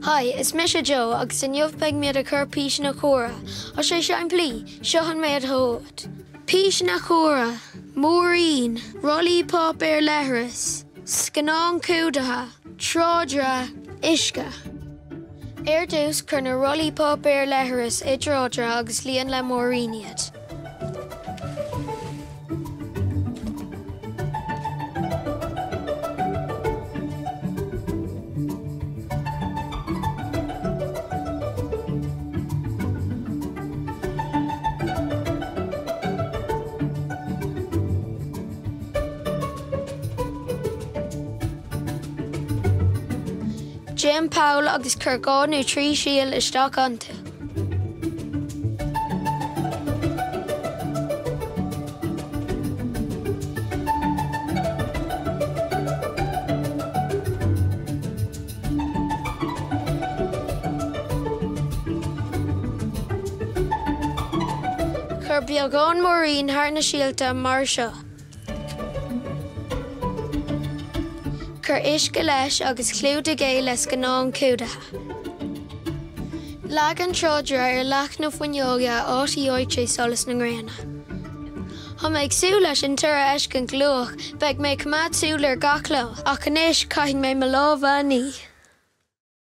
Hi, is mise Joe agus inniu beidh muid ag cur píseanna cumhra. Tá sé simplí, seo an méid atá uait. Píseanna cumhra, múirín, rollaí páipéar leithris, scannán cumhdaithe, tráidire, uisce. Ar dtús, cuir na rollaí páipéar leithris i dtráidire agus líon le múirín iad. Déan poll agus cuir 2 nó 3 síol isteach iontu. Cuir beagán múirín thar na síolta mar seo. Cuir uisce leis agus clúdaigh é le scannán cumhdaithe. Leag an tráidire ar leac na fuinneoige áit a bhfaighidh sé solas na gréine. Tá mé ag súil leis an toradh a fheiscint go luath, beidh mé ag coimeád súil air gach lá, ach anois caithfidh mé mo lámha a ní.